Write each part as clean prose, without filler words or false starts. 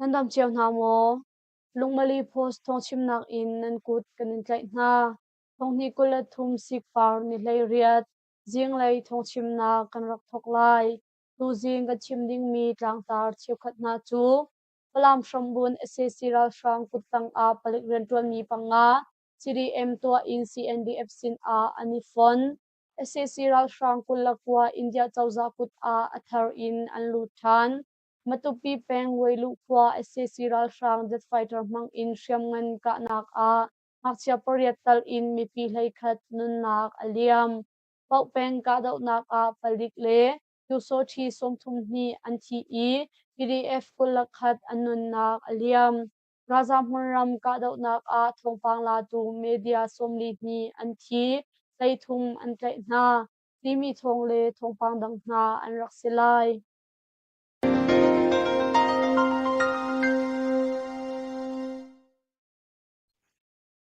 Nan dam cio hna maw? Lungmali Post thawngchimnak in nan kut kan in tlaih hna. Thonghnih 23 sikpar ni 18 zinglei thawngchimnak kan rak thawk lai. Tuzing kan chim dingmi tlangtar cheukhat hna cu Falam hrambunh sac ralhrang kuttang ah palik rianṭuanmi panga CDM tuah in CNDF sin ah an i fon. Sac ralhrang 29 India cozah kut ah a thar in an lut ṭhan. Matupi peng Weiluh khua sac ralhrang jet fighter hmang in hriamngan kahnak ah ngakchia pariat tal in mipi 11 nunnak a liam. Paoh peng kahdohnak ah palik le Pyusawṭhi 32 an thi i PDF 21 an nunnak a liam. Gaza hmunram kahdohnak ah thawngpang latu media 42 an thi, 33 an tlaih hna, timi thawng le thawngpang dang hna an rak si lai.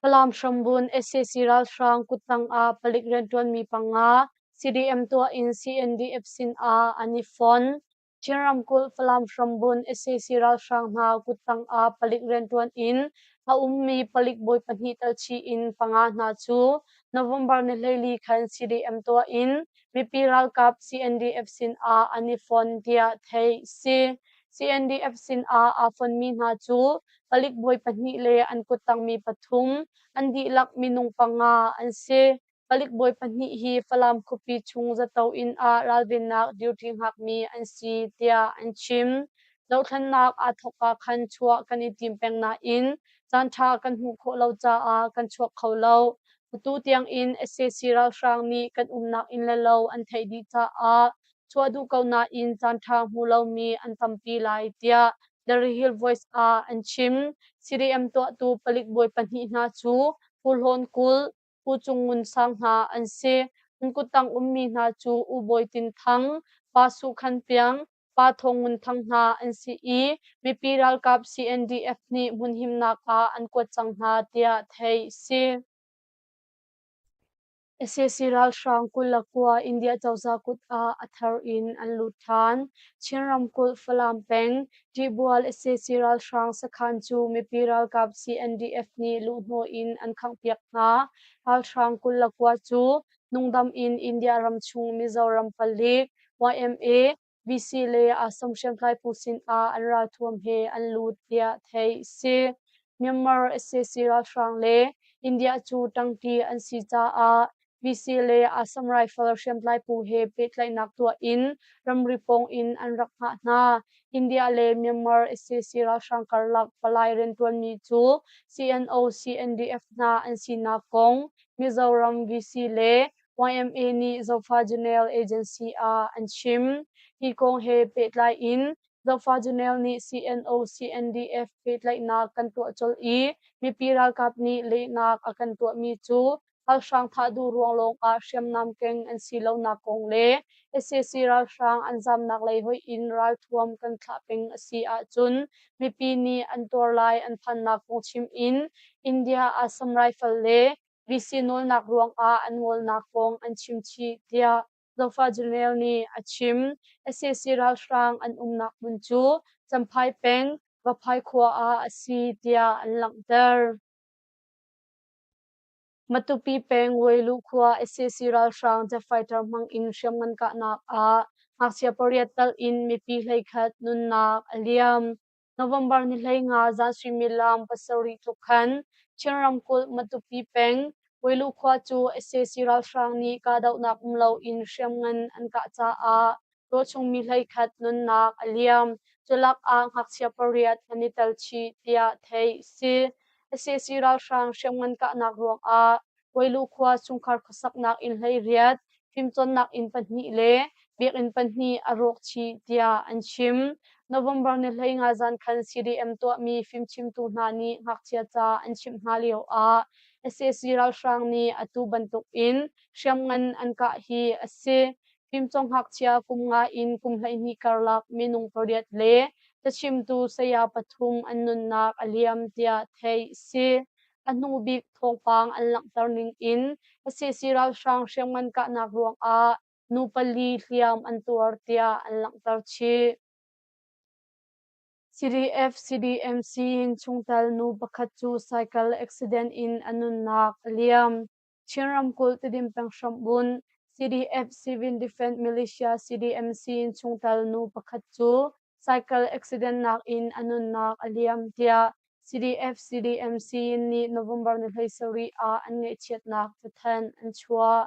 Falam hrambunh sac ralhrang kuttang ah palik rianṭuanmi panga CDM tuah in CNDF sin ah an i fon. Chin ramkulh Falam hrambunh sac ralhrang hna kuttang ah palik rianṭuan in a ummi palik bawi pahnih telchih in panga hna cu November ni 14 khan CDM tuah in mipi ralkap CNDF sin ah an i fon tiah theih si. CNDF sin ah aa fonmi hna cu palik bawi pahnih le an kuttangmi pathum, an dihlak minung panga an si. Palik bawi pahnih hi Falam khuapi chung Zato inn ah ralvennak duty hngakmi an si tiah an chim. Dohthlennak aa thawkka khan chuah kan i tim peng nain caanṭha kan hmuh khawh lo caah kan chuak kho lo. Atu tiangin sac ralhrang nih kan umnak inn le lo an theih dih caah chuah duh ko nain caanṭha hmu lomi an tampi lai tiah The Hill Voice ah an chim. CDM tuahtu palik bawi pahnih hna cu Pu Hlawn Kulh, Pu Cung Ngun Sang hna an si. An kuttang ummi hna cu U Bawi Tin Thang, Pa Su Khan Piang, Pa Thawng Ngun Thang hna an si i mipi ralkap CNDF nih hmunhimnak ah an kuat cang hna tiah theih a si. Sac ralhrang 29 India cozah kut ah a thar in an lut ṭhan. Chin ramkulh Falam peng Ṭihbual sac ralhrang sakhan cu mipi ralkap CNDF nih luhhnawh in an khanghpiak hna. Ralhrang 29 cu nungdam in India ramchung Mizoram palik, YMA, VC le Assam hriamtlai phu sinah an ralthuam he an lut tiah theih a si. Myanmar sac ralhrang le India cu ṭangṭi an si caah VC le Assam Rifle hriamtlai phu he pehtlaihnak tuah in ramri pawng in an rak hngah hna. India le Myanmar sac ralhrang karlak palai rianṭuanmi cu CNO CNDF hna an sinak kong Mizoram VC le YMA nih Zofa General Agency ah an chim. Hi kong he pehtlai in Zofa General nih CNO CNDF pehtlaihnak kan tuah colh i mipi ralkap nih lehnak a kan tuahmi cu ralhrang thah duh ruang lawngah hriamnam keng an si lonak kong le sac ralhrang an zamnak lei hoih in ralthuam kan thlah peng a si ahcun mipi nih an tuar lai an phannak kong chim in India Assam Rifle le VC nawlnak ruangah an ngolnak kong an chim chih tiah Zofa General nih a chim. Sac ralhrang an umnak hmun cu Champhai peng Vaphai khua ah a si tiah an langhter. Matupi peng Weilu khua sac ralhrang jet fighter hmang in hriamngan kahnak ah ngakchia pariat tal in mipi 11 nunnak a liam. November ni 15 zan suimilam 7 tluk khan Chin ramkulh Matupi peng Weilu khua cu sac ralhrang nih kahdohnak um loin hriamngan an kah caah tualchung mi 11 nunnak a liam. Culak ah ngakchia pariat an i tel chih tiah theih a si. Sac ralhrang hriamngan kahnak ruangah Weilu khua chungkhar khuasaknak inn 18, fimcawnnak inn pahnih le biakinn pahnih a rawk chih tiah an chim. November ni 15 zan khan CDM tuahmi fimchimtu hna nih ngakchia ca an chimh hna lioah sac ralhrang nih atu bantukin hriamngan an kah hi a si. Fimcawng ngakchia kum nga in kum 12 karlak minung pariat le cachimtu saya pathum an nunnak a liam tiah theih a si. A hnu bik thawngpang an langhter ning in sac ralhrang hriamngan kahnak ruangah nu pali hliam an tuar tiah an langhter chih. CDF CDMC in chungtel nu pakhat cu cycle accident in a nunnak a liam. Chin ramkulh Tedim peng hrambunh CDF Civil Defense Militia CDMC in chungtel nu pakhat cu cycle accident nak in a nunnak a liam tiah CDF CDMC nih November ni 17 ah an ngaihchiatnak cathanh an chuah.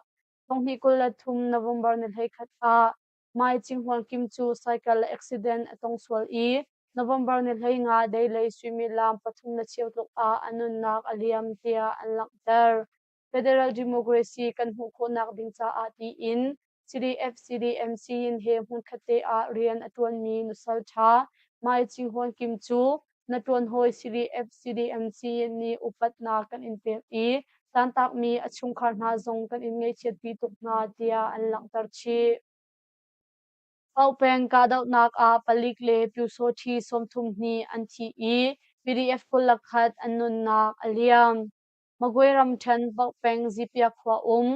2023 November ni 21 ah Mai Cinghuan Kim cu cycle accident a tong sual i November ni 15 deilei suimilam 3:15 tluk ah a nunnak a liam tiah an langhter. Federal Democracy kan hmuh khawhnak ding caah tiin CDF CDMC in he hmunkhat te ah rian a ṭuanmi nusal ṭha Mai Cinghuan Kim cu na ṭuanhawi CDF CDMC nih upatnak kan in pek i tantakmi a chungkhar hna zong kan in ngaihchiatpi tuk hna tiah an langhter chih. Paopeng kahdohnak ah palik le Pyusawṭhi 30 hnih an thi i PDF 21 an nunnak a liam. Magwe ramṭhen Paopeng Zipia khua um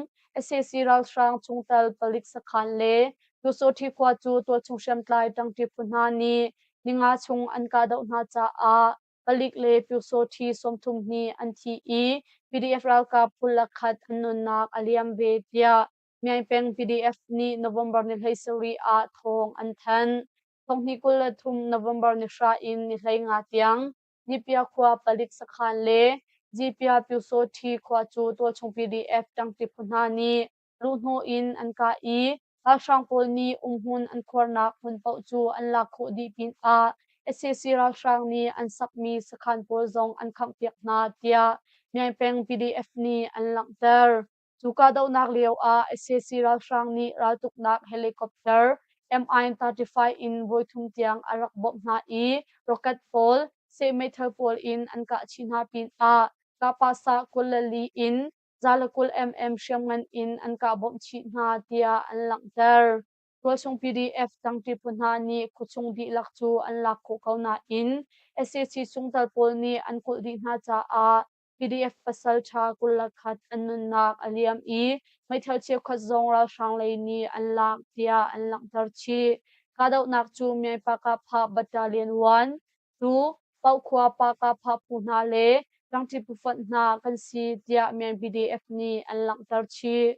sac ralhrang chungtel palik sakhan le Pyusawṭhi khua cu tualchung hriamtlai ṭangṭi phu hna nih ninga chung an kahdoh hna caah palik le Pyusawṭhi 30 hnih an thi i PDF ralkap 21 an nunnak a liam ve tiah Myaing PDF nih November ni 17 ah thawng an thanh. 2023 November ni 9 in ni 15 tiang Nipia khua palik sakhan le Jipia Pyusawṭhi khua cu tualchung PDF ṭangṭi phu hna nih luhhnawh in an kah i ralhrang pawl nih umhmun an khuarnak hmun paoh cu an lak khawh dih pinah sac ralhrang nih an sakmi sakhan pawl zong an khanghpiak hna tiah Myaing PDF nih an langhter. Cu kahdohnak lio ah sac ralhrang nih raltuknak helicopter Mi-35 in voithum tiang a rak bawmh hna i rocket pawl, seh meithal pawl in an kah chih hna pinah kahpahsah 24 in 120 mm hriamngan in an kah bawmh chih hna tiah an langhter. Tualchung PDF tangṭi phu hna nih khuachung dihlak cu an lak khawh ko nain sac chungtel pawl nih an kulh dih hna caah PDF pasalṭha 21 an nunnak a liam i meithal cheukhat zong ralhrang lei nih an lak tiah an langhter chih. Kahdohnak cu Myanmar Battalion 1, 2, Paukhua Pakapha phu hna le ṭangṭi phufonh hna kan si tiah Myanmar PDF nih an langhter chih.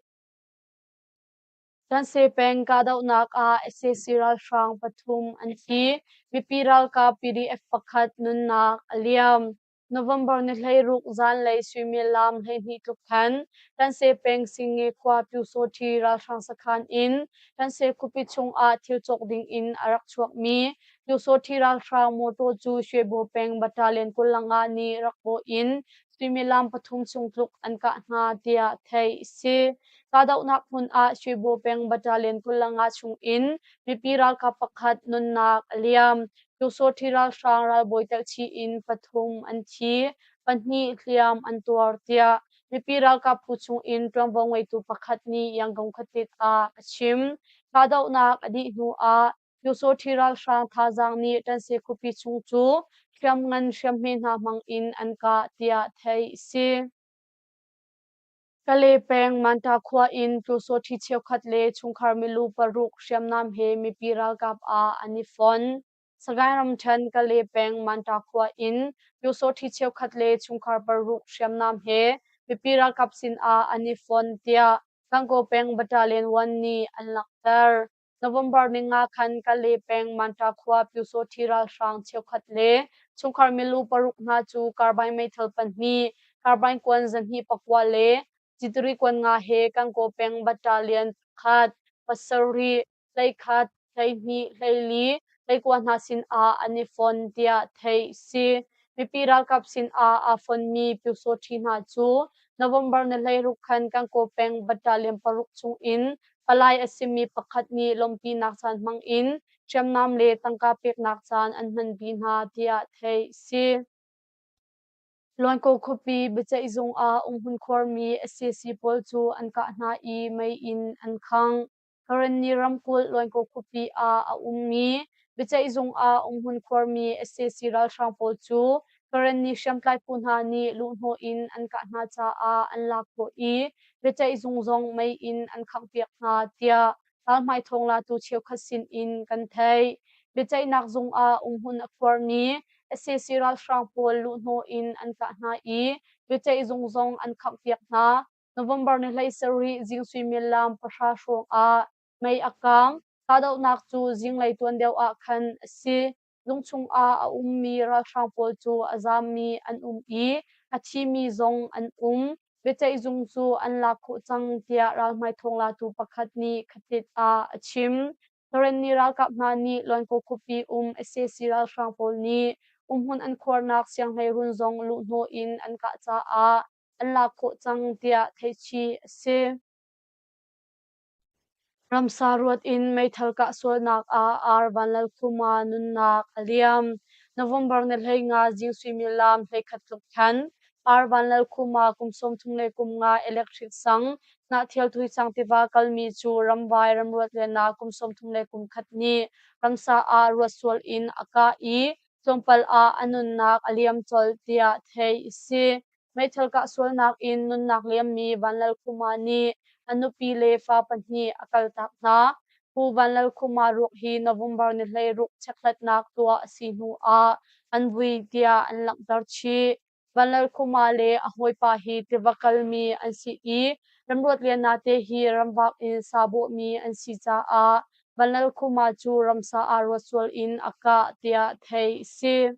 Tanse peng kahdohnak ah sac ralhrang pathum an thi. Mipi ralkap PDF pakhat nunnak a liam. November ni 16 zanlei suimilam 12 tluk khan Tanse peng Singe khua Pyusawṭhi ralhrang sakhan in Tanse khuapi chungah thil cawk ding in a rak chuakmi Pyusawṭhi ralhrang motor cu Shwebo peng Battalion 25 nih rak bawh in suimilam pathum chung tluk an kah hna tiah theih a si. Kahdohnak hmun ah Shwebo peng Battalion 25 chung in mipi ralkap pakhat nunnak a liam. Pyusawṭhi ralhrang ralbawi telhchih in pathum an thi, pahnih hliam an tuar tiah mipi ralkap phu chung in ṭuanvo ngeitu pakhat nih Yangon khuatit ah a chim. Kahdohnak a dih hnu ah Pyusawṭhi ralhrang thazaang nih Ṭanse khuapi chung cu hriamngan hriamhme hna hmang in an kah tiah theih a si. Kale peng Manta khua in Pyusawṭhi cheukhat le chungkhar milu paruk hriamnam he mipi ralkap ah an i fon. Sagaing ramṭhen Kale peng Manta khua in Pyusawṭhi cheukhat le chungkhar paruk hriamnam he mipi ralkap sinah an i fon tiah Gangaw peng Battalion 1 nih an langhter. November ninga khan Kale peng Manta khua Pyusawṭhi ralhrang cheukhat le chungkhar milu paruk hna cu carbine meithal pahnih, carbine kuan 209 le citiri kuan nga he Gangaw peng Battalion pakhat, pasarih, 11, 12, 14, 19 hna sinah an i fon tiah theih a si. Mipi ralkap sinah aa fonmi Pyusawṭhi hna cu November ni 16 khan Gangaw peng Battalion paruk chungin palai a simi pakhat nih lawmhpinak caan hmang in hriamnam le tangka peknak caan an hmanpi hna tiah theih a si. Luanko khuapi biaceihzung ah umhmun khuarmi sac pawl cu an kah hna i mei in an khangh. Karenni ramkulh Luanko khuapi ah a ummi biaceihzung ah umhmun khuarmi sac ralhrang pawl cu Karenni hriamtlai phu hna nih luhhnawh in an kah hna caah an lak khawh i biaceihzung zong mei in an khanghpiak hna tiah ralhmai thawnglatu cheukhat sin in kan theih. Biaceihnak zung ah umhmun a khuarmi sac ralhrang pawl luhhnawh in an kah hna i biaceihzung zong an khanghpiak hna. November ni 17 zing suimilam 10 hrawng ah mei a kaang. Kahdohnak cu zinglei tuan deuh ah khan a si. Zung chungah a ummi ralhrang pawl cu a zaammi an um i a thimi zong an um. Biaceihzung cu an lak khawh cang tiah ralhmai thawnglatu pakhat nih khatit ah a chim. Karenni ralkap hna nih Luankaw khuapi um sac ralhrang pawl nih umhmun an khuarnak sianghleirun zong luhhnawh in an kah caah an lak khawh cang tiah theihchih a si. Ramsa ruat in meithal kah sualnak ah Ar Vanlalkhuma nunnak a liam. November ni 15 zing suimilam 11 tluk khan Ar Vanlalkhuma kum 35 electric sang Hnahthial Tuisang tiva kalmi cu ramvai ramruat liannak kum 31 nih ramsa ah ruat sual in a kah i tlawmpal ah a nunnak a liam colh tiah theih a si. Meithal kah sualnak in nunnak liammi Vanlalkhuma nih a nupi le fa pahnih a kaltak hna. Pu Vanlalkhuma ruak hi November ni 16 chekhlatnak tuah a si hnu ah an vui tiah an langhter chih. Vanlalkhuma le a hawipa hi tiva kalmi an si i Remruatliana te hi ramvak in sa bawhmi an si caah Vanlalkhuma cu ramsa ah ruat sual in a kah tiah theih a si.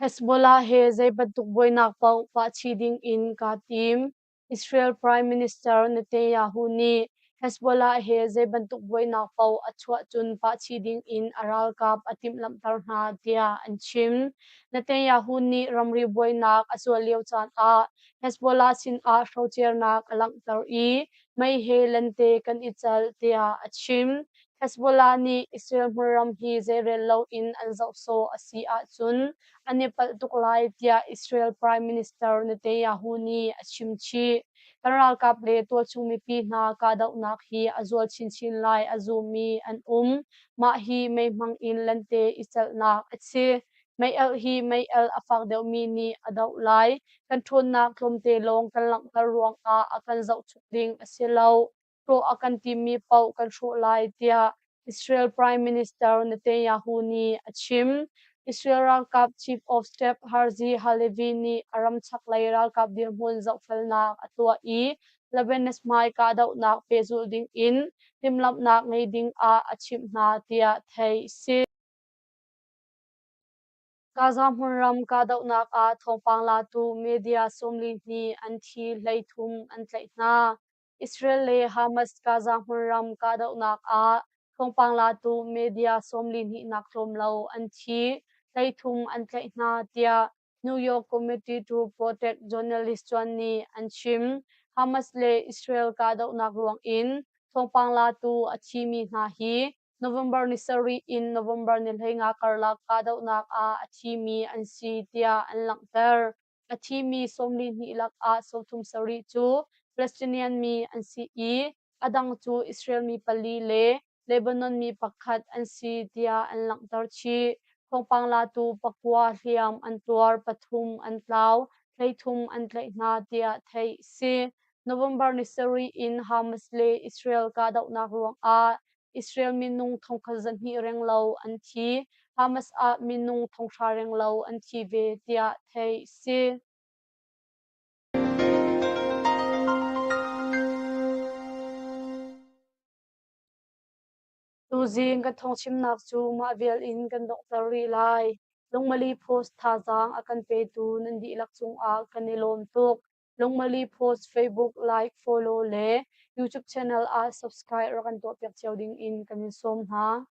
Hezbollah he zei bantuk buainak paoh pahchih ding in kaa tim. Israel Prime Minister Netanyahu nih Hezbollah he zei bantuk buainak paoh a chuah cun pahchih ding in a ralkap a timhlamhter hna tiah an chim. Netanyahu nih ramri buainak a zual lio caan ah Hezbollah sinah hrocernak a langhter i mei he lente kan i celh tiah a chim. Hezbollah nih Israel hmunram hi zeirel loin an zoh sawh a si ahcun an i palh tuk lai tiah Israel Prime Minister Netanyahu nih a chim chih. Kan ralkap le tualchung mipi hna kahdohnak hi a zual chinchin lai a zummi an um. Mah hi mei hmang in lente i celhnak a si. Mei-alh hi mei-alh a fak deuhmi nih a doh lai. Kan ṭhawnnak tlawmte lawng kan langhter ruangah a kan zohchuk ding a si lo. Hrawh a kan timmi paoh kan hrawh lai tiah Israel Prime Minister Netanyahu nih a chim. Israel ralkap Chief of Staff Herzi Halevi nih a ram chaklei ralkap dirhmun zohfelnak a tuah i Lebanese hmai kahdohnak pehzulh ding in timhlamhnak ngei ding ah a chimh hna tiah theih a si. Gaza hmunram kahdohnak ah thawngpang latu media 42 an thi, 33 an tlaih hna. Israel le Hamas Gaza hmunram kahdohnak ah thawngpang latu media 42 nak tlawm lo an thi, 33 an tlaih hna tiah New York Committee to Protect Journalists chuan nih an chim. Hamas le Israel kahdohnak ruangin thawngpang latu a thimi hna hi November ni 7 in November ni 15 karlak kahdohnak ah a thimi an si tiah an langhter. A thimi 42 lakah 37 cu Palestinian mi an si i a dang cu Israel mi pali le Lebanon mi pakhat an si tiah an langhter chih. Thawngpang latu pakua hliam an tuar, pathum an tlau, 33 an tlaih hna tiah theih a si. November ni 7 in Hamas le Israel kahdohnak ruangah Israel minung 1200 renglo an thi. Hamas ah minung 1000 renglo an thi ve tiah theih si. Tuzing kan thawngchimnak cu mah vial in kan donghter rih lai. Lungmali Post thazaang a kan petu nan dihlak cungah kan i lawm tuk. Lungmali Post Facebook like, follow le YouTube channel ah subscribe rak kan tuahpiak cio ding in kan in sawm hna.